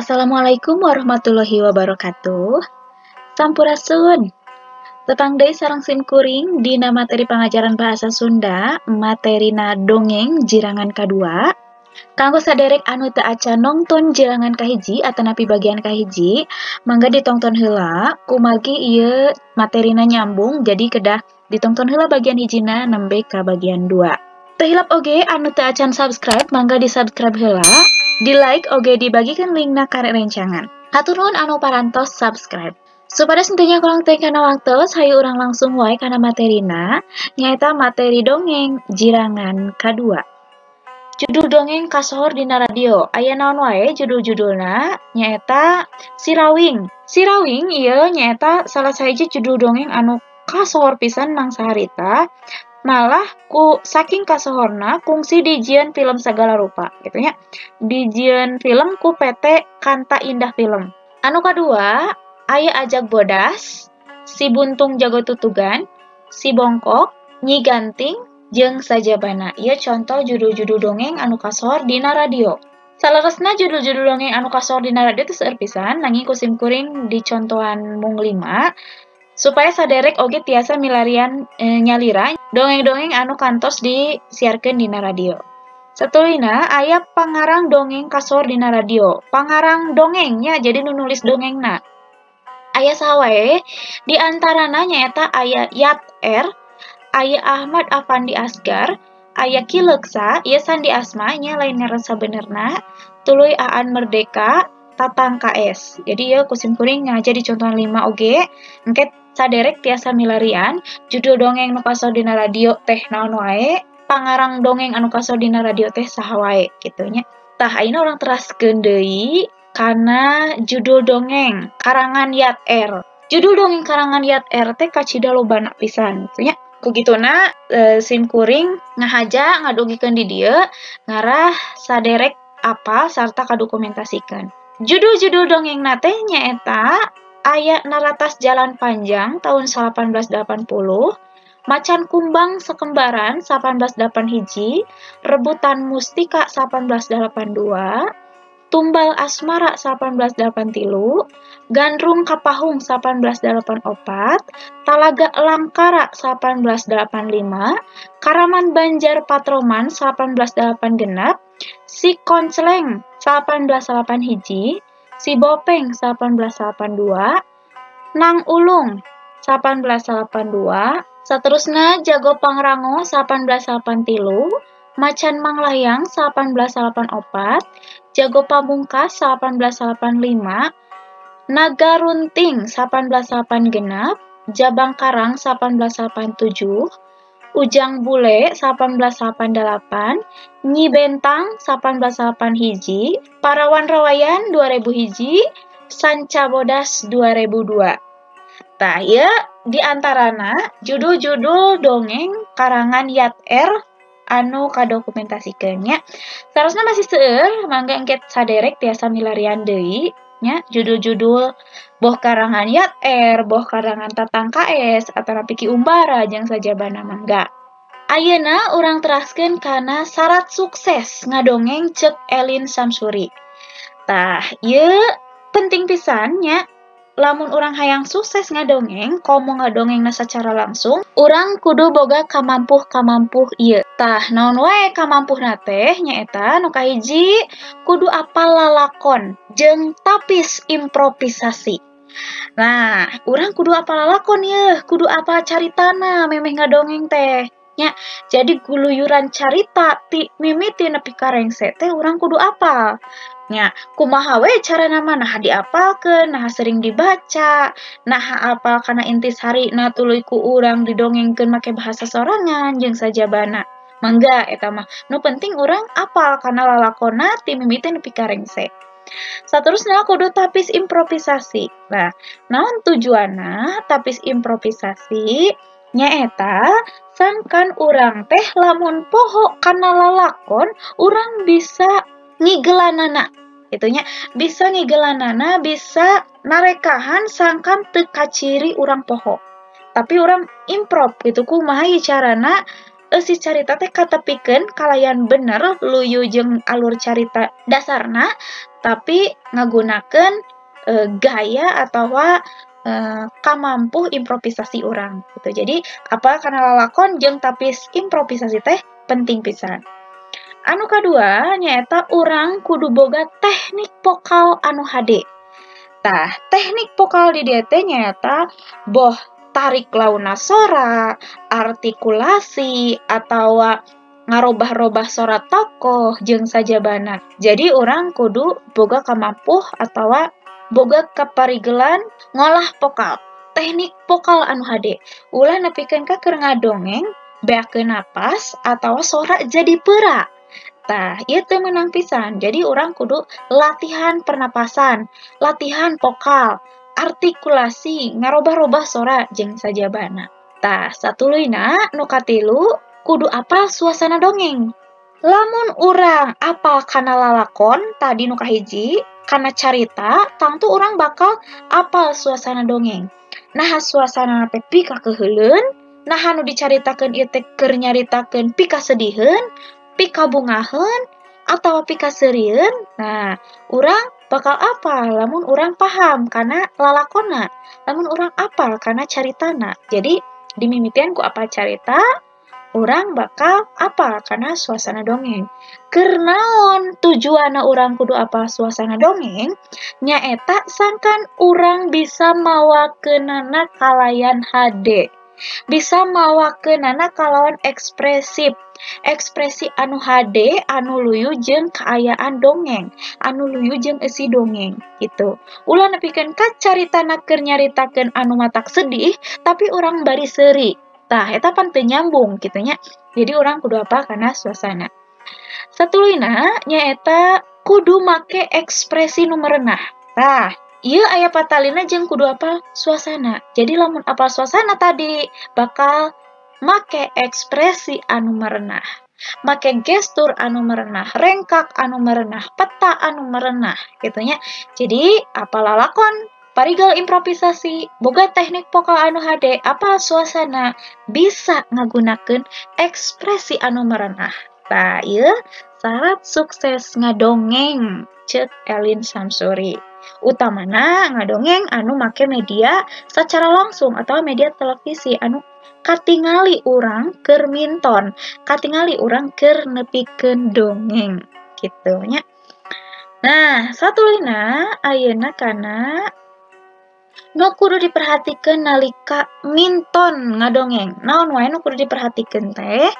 Assalamualaikum warahmatullahi wabarakatuh. Sampurasun. Tepang deui sareng sim kuring dina materi pangajaran bahasa Sunda, materina dongeng jirangan kadua. Kanggo saderek anu teu acan nongton jirangan kahiji atanapi bagian kahiji, mangga ditongton heula kumargi ieu materina nyambung, jadi kedah ditongton heula bagian hijina nembe ka bagian 2. Teu hilap oge anu teu acan subscribe, mangga di-subscribe heula. Di like oge dibagikan linkna ka rencangan. Hatur nuhun anu parantos subscribe. Supados henteu kurang teh kana waktos, hayu urang langsung wae kana materina, nyaeta materi dongeng jirangan kadua. Judul dongeng kasohor dina radio. Aya naon wae judul-judulna? Nyaeta Sirawing. Sirawing ieu nyaeta salah sahiji judul dongeng anu kasohor pisan mangsa harita. Malah ku saking kasohorna kungsi dijieun film segala rupa gitu nya. Dijieun film ku PT Kanta Indah Film. Anu kadua aya Ajag Bodas, Si Buntung Jago Tutugan, Si Bongkok, Nyi Ganting, jeung Sajabana. Ieu contoh judul-judul dongeng anu kasohor dina radio. Saleresna judul-judul dongeng anu kasohor dina radio teh seueur pisan, nanging ku sim kuring dicontohan mung 5 supaya saderek oge tiasa milarian nyalira dongeng-dongeng anu kantos disiarkeun dina radio. Satuluyna aya pangarang dongeng kasohor dina radio. Pangarang dongengnya jadi nu nulis dongengna. Aya saha wae, di antarana nyaeta aya Yat R, aya Ahmad Afandi Asgar, aya Ki Leksa, ieu Sandi Asma nya lain ngaran sabenerna, tuluy Aan Merdeka, Tatang KS. Jadi ieu ku sim kuring ngaja dicontohan 5 oge, engke saderek tiasa milarian judul dongeng nu kasohor dina radio teh naon wae, pangarang dongeng anu kasohor dina radio teh saha wae kitu nya. Tah ayeuna urang teraskeun deui kana judul dongeng karangan Yat R. Judul dongeng karangan Yat R teh kacida lobana pisan kitu nya. Ku kituna sim kuring ngahaja ngadugikeun di dieu ngarah saderek apal sarta kadokumentasikeun. Judul-judul dongengna teh nyaeta aya Naratas Jalan Panjang tahun 1880, Macan Kumbang Sekembaran 1881, Rebutan Mustika 1882, Tumbal Asmara 1883, Gandrung Kapahung 1884, Talaga Langkara 1885, Karaman Banjar Patroman 1886, Si Koncleng 1881, Si Bopeng 1882, Nang Ulung 1882, saterusna Jago Pangrango 1883, Macan Manglayang 1884, Jago Pamungkas 1885, Naga Runting 1886, Jabang Karang 1887, Ujang Bule 1888, Nyi Bentang 1881, Parawan Rawayan 2001, Sanca Bodas 2002. Tah ieu diantarana judul-judul dongeng karangan Yat R anu kadokumentasikeun nya. Sarosna masih seueur, mangga engke saderek tiasa milarian deui nya judul-judul boh karangan Yat R, boh karangan Tatang KS atanapi Ki Umbara jeung sajabana mangga. Ayeuna urang teraskeun kana syarat sukses ngadongeng ceuk Elin Samsuri. Tah, ieu penting pisan nya. Lamun urang hayang sukses ngadongeng, komo ngadongengna secara langsung, urang kudu boga kamampuh-kamampuh ieu. Tah, naon wae kamampuhna teh nyaeta nu kahiji kudu apal lalakon jeung tapis improvisasi. Nah, urang kudu apal lalakon yeuh, kudu apal caritana memeh ngadongeng teh nya. Jadi guluyuran carita ti mimiti nepi ka rengse teh urang kudu apal. Nya, kumaha we carana mah naha diapalkeun, naha sering dibaca, naha apal kana intisarina tuluy ku urang didongengkeun make bahasa sorangan jeung sajabana. Mangga eta mah nu penting urang apal kana lalakonna ti mimiti nepi ka rengse. Saterusna kudu tapis improvisasi. Nah, naon tujuanna tapis improvisasi? Nyaeta sangkan urang teh lamun poho kana lalakon, urang bisa ngigelanana. Itunya bisa ngigelanana, bisa narekahan sangkan teu kaciri urang poho. Tapi urang improv gitu kumaha ieu carana Eusi carita teh katepikeun kalayan bener luyu jeung alur carita dasarna, tapi ngagunakeun gaya atawa kamampuh improvisasi urang gitu. Jadi apal kana lalakon jeung tapis improvisasi teh penting pisan. Anu kadua nyaeta urang kudu boga teknik vokal anu hade. Tah, teknik vokal di dieu teh nyaeta boh tarik launa sora, artikulasi, atawa ngarobah-robah sora tokoh jeung sajabana. Jadi urang kudu boga kamampuh atawa boga kaparigelan ngolah vokal, teknik vokal anu hade. Ulah nepikeun ka keur ngadongeng, beakeun napas atawa sora jadi peura. Tah, ieu teu meunang pisan. Jadi urang kudu latihan pernapasan, latihan vokal, artikulasi, ngarobah-robah sora jeung sajabana. Tah, satuluyna nu katilu kudu apal suasana dongeng. Lamun urang apal kana lalakon tadi nu kahiji, kana carita, tangtu urang bakal apal suasana dongeng. Nah, suasana teh pikakeuheuleun, nah anu dicaritakeun ieu teh keur nyaritakeun pikasediheun, pikabungaheun, atawa pikaseurieun. Nah, urang bakal apal lamun urang paham kana lalakonna, lamun urang apal kana caritana. Jadi dimimitian ku apal carita, urang bakal apal kana suasana dongeng. Keur naon tujuanna urang kudu apal suasana dongeng? Nyaeta sangkan urang bisa mawakeunana kalayan hade, bisa mawakeunana kalawan ekspresif, ekspresi anu hade, anu luyu jeung kaayaan dongeng, anu luyu jeung eusi dongeng gitu. Ulah nepikeun ka caritana keur nyaritakeun anu matak sedih, tapi urang bari seuri. Tah, eta pan teu nyambung kitu nya. Jadi urang kudu apal kana suasana. Satuluyna nyaeta kudu make ekspresi nu merenah. Tah, ieu aya patalina jeung kudu apal suasana. Jadi lamun apal suasana tadi bakal make ekspresi anu merenah, make gestur anu merenah, rengkak anu merenah, peta anu merenah gitu nya. Jadi apal lalakon, parigel improvisasi, boga teknik vokal anu hade, apal suasana, bisa ngagunakeun ekspresi anu merenah. Tah, ieu syarat sukses ngadongeng ceuk Elin Samsuri. Utamana ngadongeng anu make media secara langsung atau media televisi anu katingali urang keur minton, katingali urang keur nepikeun dongeng kitu nya. Nah, satuluyna ayeuna kana nu kudu diperhatikeun nalika minton ngadongeng. Naon wae nu kudu diperhatikeun teh?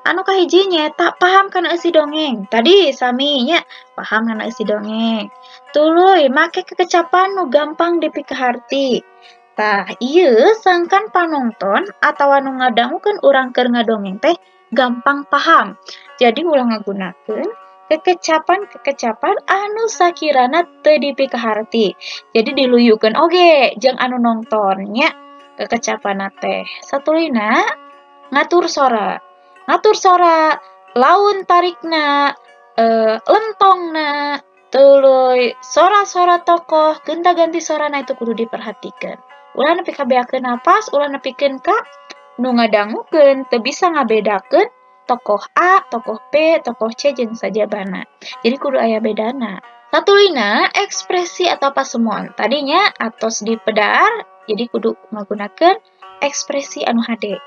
Anu kahiji nyaeta paham kana eusi dongeng. Tadi sami nya paham kana eusi dongeng. Tuluy make kekecapan nu gampang dipikaharti. Tah, ieu sangkan panonton atawa nu ngadangukeun urang keur ngadongeng teh gampang paham. Jadi ulah ngagunakeun kekecapan-kekecapan anu sakirana teu dipikaharti. Jadi diluyukeun oge jeung anu nongton nya kekecapanna teh. Satuluyna ngatur sora. Ngatur sora, laun tarikna, lentongna, tuluy sora-sora tokoh, genta-ganti sorana itu kudu diperhatikan. Ulah nepi ka beakeun napas, ulah nepikeun ka nu ngadangukeun teu bisa ngabedakeun tokoh A, tokoh B, tokoh C jeung sajabana. Jadi kudu aya bedana. Satuluyna ekspresi atau pasemon. Tadinya atos dipedar, jadi kudu ngagunakeun ekspresi anu hade.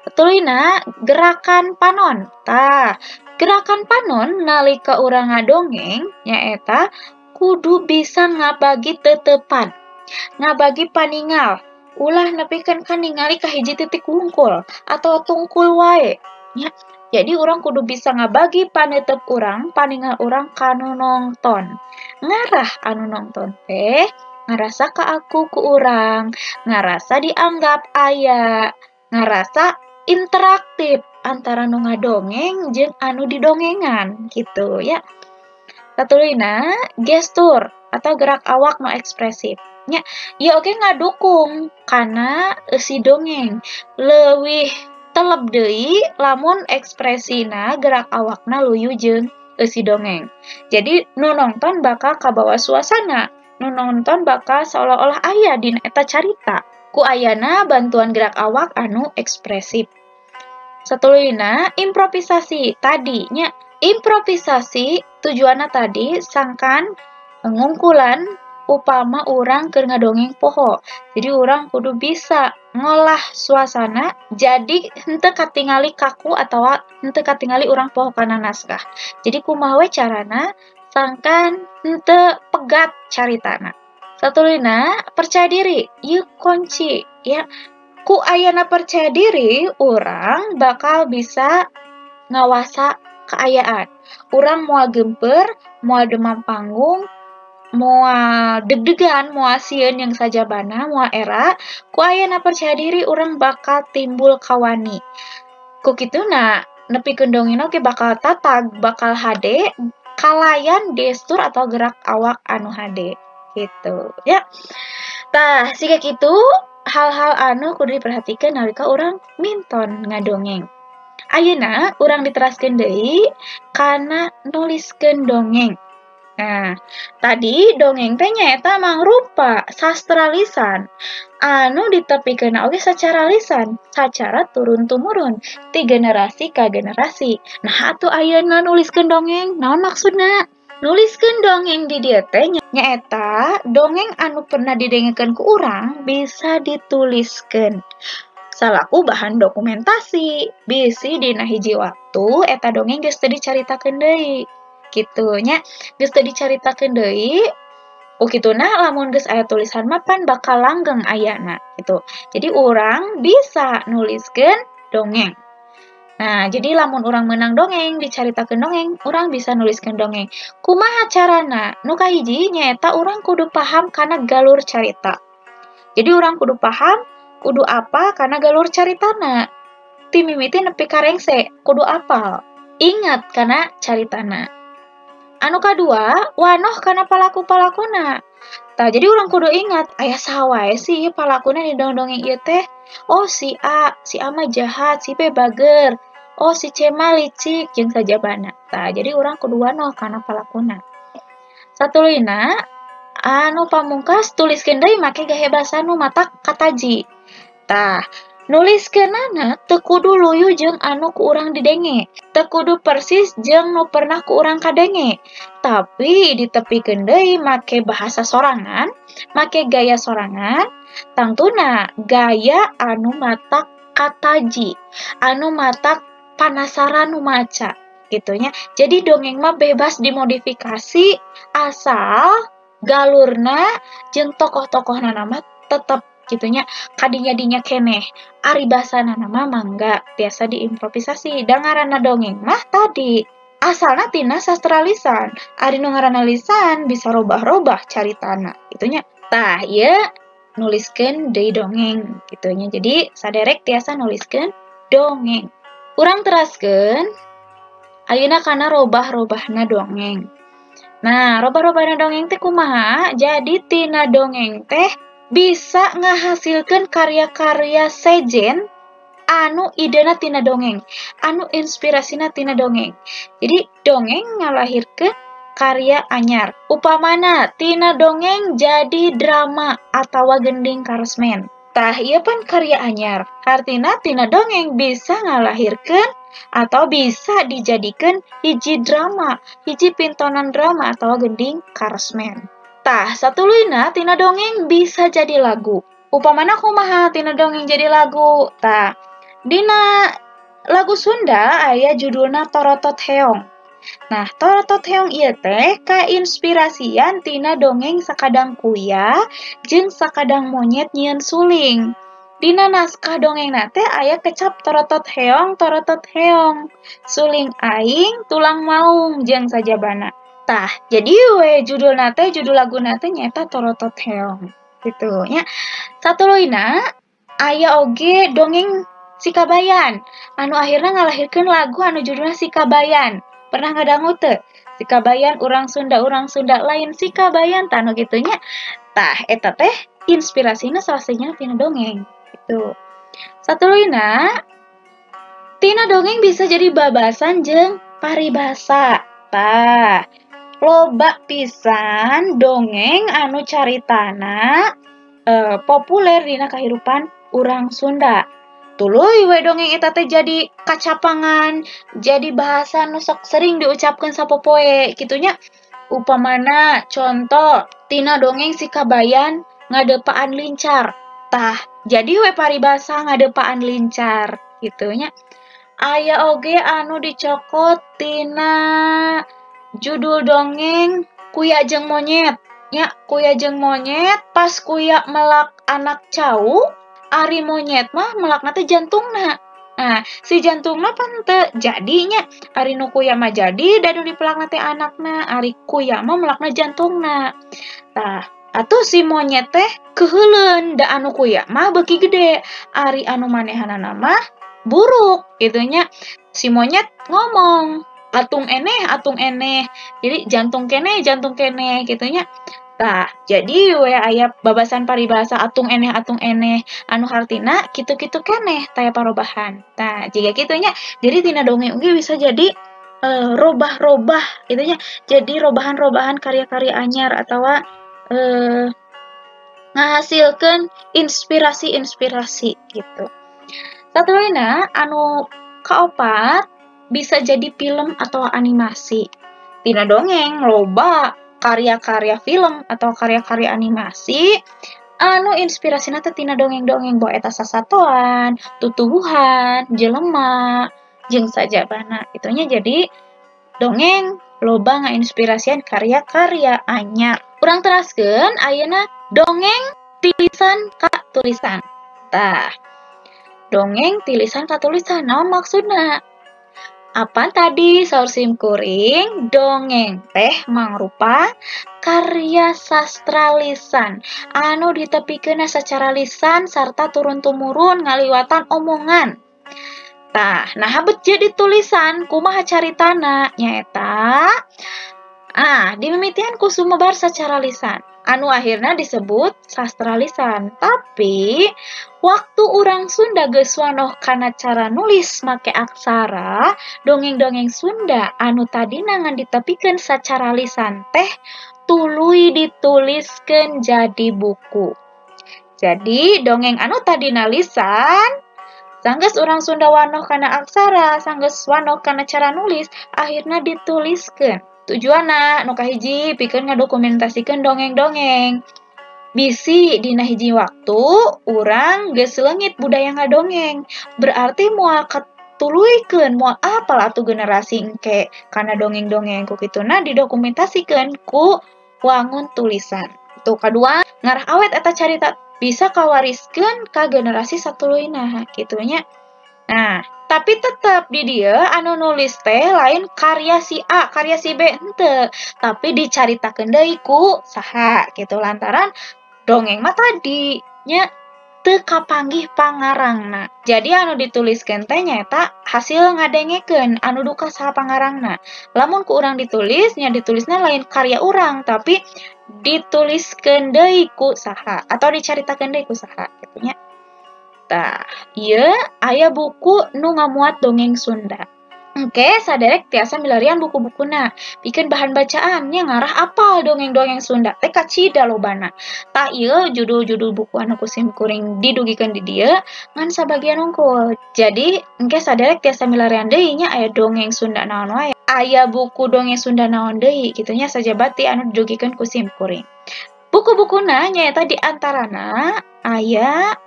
Satuluyna gerakan panon. Tah, gerakan panon nalika urang ngadongeng nyaeta kudu bisa ngabagi tetepan, ngabagi paningal. Ulah nepikeun ka ningali ka hiji titik wungkul atau tungkul wae nya. Jadi urang kudu bisa ngabagi panetep urang, paningal urang ka nu nongton. Ngarah anu nongton teh ngarasa ka aku ku urang, ngarasa dianggap aya, ngarasa interaktif antara nu ngadongeng jeung anu didongengan gitu ya. Satuluyna gestur atau gerak awak nu ekspresif nya. Ieu oge ngadukung kana eusi dongeng. Leuwih telep deui lamun ekspresina gerak awakna luyu jeung eusi dongeng. Jadi nu nongton bakal kabawa suasana, nu nonton bakal seolah-olah aya dina eta carita. Ku ayana bantuan gerak awak anu ekspresif. Satuluyna improvisasi tadinya. Improvisasi tujuanna tadi sangkan ngungkulan upama urang keur ngadongeng poho. Jadi urang kudu bisa ngolah suasana jadi henteu katingali kaku atawa henteu katingali urang poho kana naskah. Jadi kumaha we carana sangkan henteu pegat caritana. Satuluyna percaya diri, ieu kunci ya. Ku ayana percaya diri urang bakal bisa ngawasa kaayaan. Urang moal gemper, moal demam panggung, moal deg-degan, moal sieun yang sajabana, moal era. Ku ayana percaya diri urang bakal timbul kawani. Ku kituna nepikeun dongeng oge bakal tatag, bakal hade, kalayan gestur atau gerak awak anu hade gitu ya. Tah, siga kitu hal-hal anu kudu diperhatikan nalika urang minton ngadongeng. Ayeuna urang diteraskeun deui kana nuliskeun dongeng. Nah, tadi dongeng teh nyaeta mangrupa sastra lisan anu ditepikeun oge secara lisan, sacara turun tumurun ti generasi ka generasi. Nah, atuh ayeuna nuliskeun dongeng naon maksudna? Nuliskeun dongeng di dieu teh nyaeta dongeng anu pernah didengekeun ku urang bisa dituliskeun salaku bahan dokumentasi. Bisi dina hiji waktu eta dongeng geus teu dicaritakeun deui. Kitu nya, geus teu dicaritakeun deui. Oh kituna lamun geus aya tulisan mah pan bakal langgeng ayana gitu. Jadi urang bisa nuliskeun dongeng. Nah, jadi lamun urang menang dongeng, dicaritakeun dongeng, urang bisa nuliskeun dongeng. Kumaha carana? Nu kahiji nyaeta urang kudu paham kana galur carita. Jadi urang kudu paham, kudu apa kana galur caritana. Ti mimiti nepi ka rengse, kudu apal. Ingat kana caritana. Anu kadua, wanoh kana palaku-palakuna. Tah, jadi urang kudu ingat, aya saha wae sih palakuna di dongeng ieu teh. Oh, si A mah jahat, si B bager. Oh, si C mah licik jeung sajabana. Tah, jadi urang kudu wanoh kana palakuna. Satuluyna, anu pamungkas tuliskeun deui make gaya basa nu matak kataji. Tah, nuliskeunana teu kudu luyu jeung anu ku urang didenge. Teu kudu persis jeung nu pernah ku urang kadenge. Tapi ditepikeun deui make bahasa sorangan, make gaya sorangan, tangtuna gaya anu matak kataji, anu matak panasaran nu maca gitunya. Jadi dongeng mah bebas dimodifikasi asal galurna jeung tokoh-tokohna mah tetep gitunya, kadinya-dinya keneh. Ari basana mah mangga tiasa diimprovisasi. Da ngaranna dongeng mah tadi asalna tina sastra lisan. Ari nu ngaranna lisan bisa robah-robah caritana gitunya. Tah, ieu nuliskeun deui dongeng gitunya. Jadi saderek tiasa nuliskeun dongeng. Urang teraskeun ayeuna kana robah-robahna dongeng. Nah, robah-robahna dongeng teh kumaha? Jadi tina dongeng teh bisa ngahasilkeun karya-karya sejen anu idena tina dongeng, anu inspirasina tina dongeng. Jadi dongeng ngalahirkeun karya anyar. Upamana tina dongeng jadi drama atawa gending karesmen. Tah, ieu pan karya anyar. Artina tina dongeng bisa ngalahirkeun atau bisa dijadikeun hiji drama, hiji pintonan drama atau gending karesmen. Tah, satuluyna tina dongeng bisa jadi lagu. Upamana kumaha tina dongeng jadi lagu? Tah, dina lagu Sunda aya judulna Torotot Heong. Nah, Torotot Heong ieu teh kainspirasian tina dongeng Sakadang Kuya jeung Sakadang Monyet Nyieun Suling. Dina naskah dongengna teh aya kecap Torotot Heong, Torotot Heong, suling aing, tulang maung jeung sajabana. Tah, jadi we judulna teh, judul laguna teh nyaeta Torotot Heong gitu nya. Satuluyna aya oge dongeng Si Kabayan anu akhirna ngalahirkeun lagu anu judulna Si Kabayan. Pernah ngadangu teu? Si Kabayan urang Sunda lain Si Kabayan tah nu kitu nya. Tah, eta teh inspirasina salah sahijina tina dongeng gitu. Satuluyna tina dongeng bisa jadi babasan jeung paribasa. Tah, loba pisan dongeng anu caritana populer dina kahirupan urang Sunda. Tuluy we dongeng eta teh jadi kacapangan, jadi bahasa nu sok sering diucapkeun sapopoe kitu nya. Upamana contoh tina dongeng si Kabayan ngadepaan lincar. Tah, jadi we paribasa ngadepaan lincar kitu nya. Aya oge anu dicokot tina judul dongeng Kuya jeung Monyet. Nya, Kuya jeung Monyet pas kuya melak anak cau, ari monyet mah melakna teh jantungna. Nah, si jantungna pan teu jadinya, ari nu kuya mah jadi da nu dipelakna teh anakna, ari kuya mah melakna jantungna. Tah, atuh si monyet teh keuheuleun da anu kuya mah beuki gede, ari anu manehanana mah buruk kitu nya. Si monyet ngomong, atung eneh, atung eneh. Jadi jantung keneh kitu nya. Tah, jadi we aya babasan paribasa atung eneh anu hartina kitu-kitu keneh taya parobahan. Tah, jiga kitu nya. Jadi tina dongeng oge bisa jadi robah-robah kitu nya. Jadi robahan-robahan karya-karya anyar atawa ngahasilkeun inspirasi-inspirasi gitu. Satuluyna anu kaopat bisa jadi film atau animasi. Tina dongeng loba karya-karya film atau karya-karya animasi anu inspirasina teh tina dongeng-dongeng boe eta sasatoan, tutuwuhan, jelema, jeung sajabana. Itunya jadi dongeng loba ngainspirasian karya-karya anyar. Urang teraskeun ayeuna dongeng tilisan ka tulisan. Tah, dongeng tilisan ka tulisan naon maksudna? Apa tadi saur sim kuring dongeng teh mangrupa karya sastra lisan anu ditepikeun secara lisan sarta turun tumurun ngaliwatan omongan. Tah, nah bet jadi tulisan kumaha caritana nyaeta dimimitian ku sumebar secara lisan anu akhirna disebut sastra lisan. Tapi waktu urang Sunda geus wanoh kana cara nulis make aksara, dongeng-dongeng Sunda anu tadina ngan ditepikeun sacara lisan teh tuluy dituliskeun jadi buku. Jadi dongeng anu tadina lisan sanggeus urang Sunda wanoh kana aksara, sanggeus wanoh kana cara nulis, akhirna dituliskeun. Tujuanna nu kahiji pikeun ngadokumentasikeun dongeng-dongeng. Bisi dina hiji waktu urang geus leungit budaya ngadongeng, berarti moal katuluykeun, moal apal atuh generasi engke kana dongeng-dongeng ku kituna didokumentasikeun ku wangun tulisan. Tuh kadua ngarah awet eta carita bisa kawariskeun ka generasi satuluyna kitu nya. Nah, tapi tetep di dieu anu nulis teh lain karya si A, karya si B henteu, tapi dicaritakeun deui ku saha gitu lantaran dongeng mah tadi nya teu kapanggih pangarangna. Jadi anu dituliskeun teh nyaeta hasil ngadengekeun anu duka saha pangarangna. Lamun ku urang ditulis nya ditulisna lain karya urang tapi dituliskeun deui ku saha atau dicaritakeun deui ku saha kitu nya. Tah, ieu aya buku nu ngamuat dongeng Sunda. Engke saderek tiasa milarian buku-bukuna, pikeun bahan bacaan nya ngarah apal dongeng-dongeng Sunda teh kacida lobana. Tah ieu judul-judul buku anu ku sim kuring didugikeun di dieu ngan sabagian unggul. Jadi engke saderek tiasa milarian deui nya aya dongeng Sunda naon wae, aya buku dongeng Sunda naon deui kitu nya sajabati anu didugikeun ku sim kuring. Buku-bukuna nyaeta di antarana aya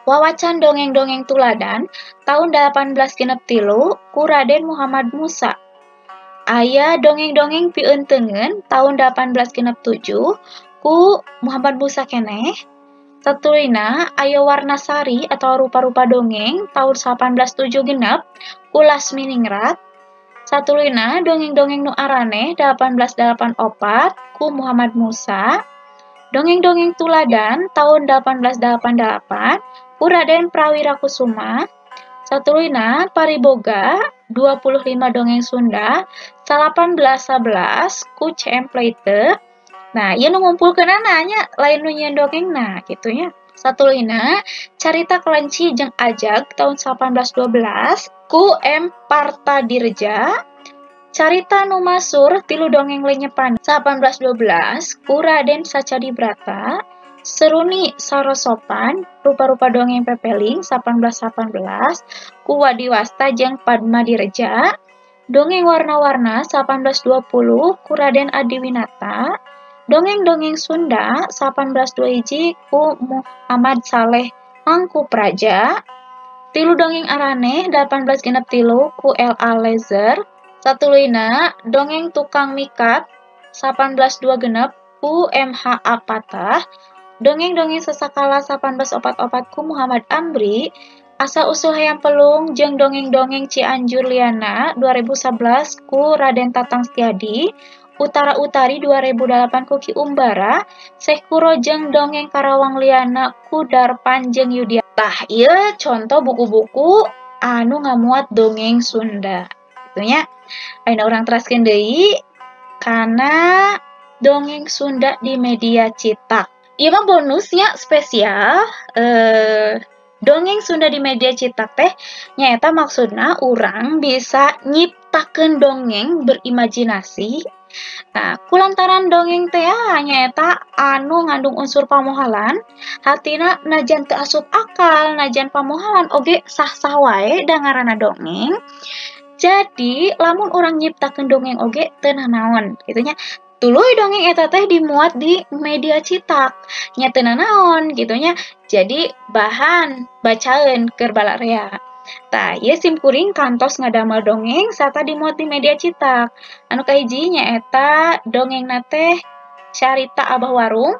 Wawacan Dongeng-Dongeng Tuladan tahun 1863 ku Raden Muhammad Musa. Aya Dongeng-Dongeng Pieunteuneun tahun 1867 ku Muhammad Musa keneh. Satuluyna aya Warnasari atau Rupa-rupa Dongeng tahun 1876 ku Lasminingrat. Satuluyna Dongeng-Dongeng Nu Araneh 1884 ku Muhammad Musa. Dongeng-Dongeng Tuladan tahun 1888 ku Raden Prawira Kusuma. Satuluyna Pariboga 25 Dongeng Sunda 1811 ku C.M. Plaite. Nah, ieu nu ngumpulkeunana nya lain nu nyieun dongengna kitu nya. Satuluyna Carita Kelenci jeung Ajag tahun 1812 ku M. Partadirja. Carita Nu Masur Tilu Dongeng Lenyepan 1812 ku Raden Sacadibrata. Seruni Sarosopan rupa-rupa dongeng pepeling 1818 ku Wadiwasta jeung Padma Direja, dongeng warna-warna 1820 ku Raden Adiwinata, dongeng-dongeng Sunda 1821 ku Muhammad Saleh Mangkupraja, tilu dongeng araneh 1863 ku L.A. Lezer, satuluyna dongeng tukang mikat 1826 ku M.H.A. Patah, dongeng-dongeng sesakala 1844 ku Muhammad Amri, asal-usul hayam pelung jeung dongeng-dongeng Cianjur liana 2011 ku Raden Tatang Setiadi, Utara-Utari 2008 ku Ki Umbara, Syekh Kuro jeung dongeng Karawang liana ku Darpan jeung Yudia. Tah, ieu contoh buku-buku anu ngamuat dongeng Sunda. Kitu nya. Ayeuna urang teraskeun deui kana dongeng Sunda di media cetak. Ieu mah bonusnya spesial dongeng Sunda di media cetak teh nyaeta maksudna urang bisa nyiptakeun dongeng berimajinasi. Nah, kulantaran dongeng teh nyaeta anu ngandung unsur pamohalan, hartina najan teu asup akal, najan pamohalan oge sah-sah wae da ngaranna dongeng. Jadi, lamun urang nyiptakeun dongeng oge teu nanaon kitu nya. Tuluy dongeng eta teh dimuat di media cetak nya teu nanaon kitu nya. Jadi bahan bacaeun keur balarea. Tah, ieu simkuring kantos ngadamel dongeng sarta dimuat di media cetak. Anu kahiji nyaeta dongengna teh Carita Abah Warung,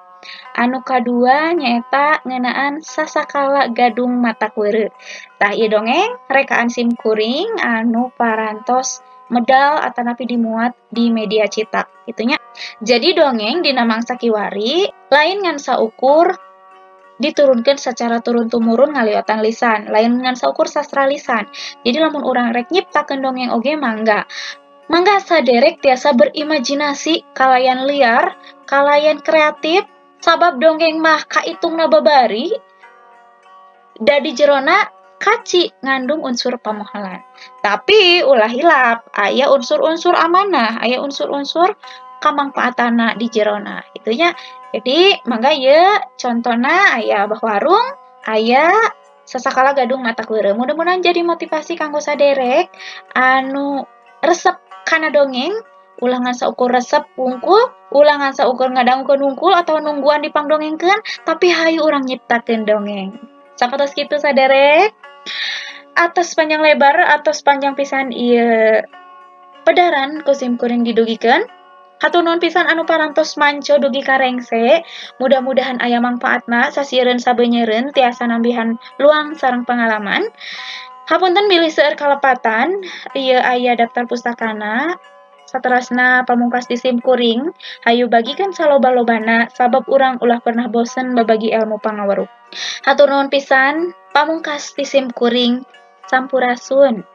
anu kadua nyaeta ngeunaan Sasakala Gadung Mata Kureut. Tah, ieu dongeng rekaan simkuring anu parantos medal atanapi dimuat di media cetak kitu nya. Jadi dongeng dina mangsa kiwari lain ngan saukur diturunkeun secara turun-tumurun ngaliotan lisan, lain ngan saukur sastra lisan. Jadi lamun urang rek nyiptakeun dongeng oge mangga. Mangga saderek tiasa berimajinasi kalayan liar, kalayan kreatif, sabab dongeng mah kaitungna babari da di jerona kaci ngandung unsur pamohalan. Tapi ulah hilap, aya unsur-unsur amanah, aya unsur-unsur kamangpaatana di jerona kitu nya. Jadi mangga ieu contona aya Abah Warung, aya Sasakala Gadung Mata Kureut. Mudah-mudahan jadi motivasi kanggo saderek anu resep kana dongeng, ulah ngan saukur resep wungkul, ulah ngan saukur ngadangukeun wungkul atau nungguan dipangdongengkeun, tapi hayu urang nyiptakeun dongeng. Sapatos kitu saderek. Atos panjang lebar, atos panjang pisan ieu pedaran ku simkuring didugikeun. Hatur nuhun pisan anu parantos manco dugi ka rengse. Mudah-mudahan aya mangpaatna, sasiereun sabeunyereun tiasa nambihan luang sareng pengalaman. Hapunten bilih seueur kalepatan, ieu aya daftar pustakana. Saterasna pamungkas di simkuring, hayu bagikeun saloba-lobana sabab urang ulah pernah bosen babagi ilmu pangaweruh. Hatur nuhun pisan, pamungkas di simkuring, sampurasun.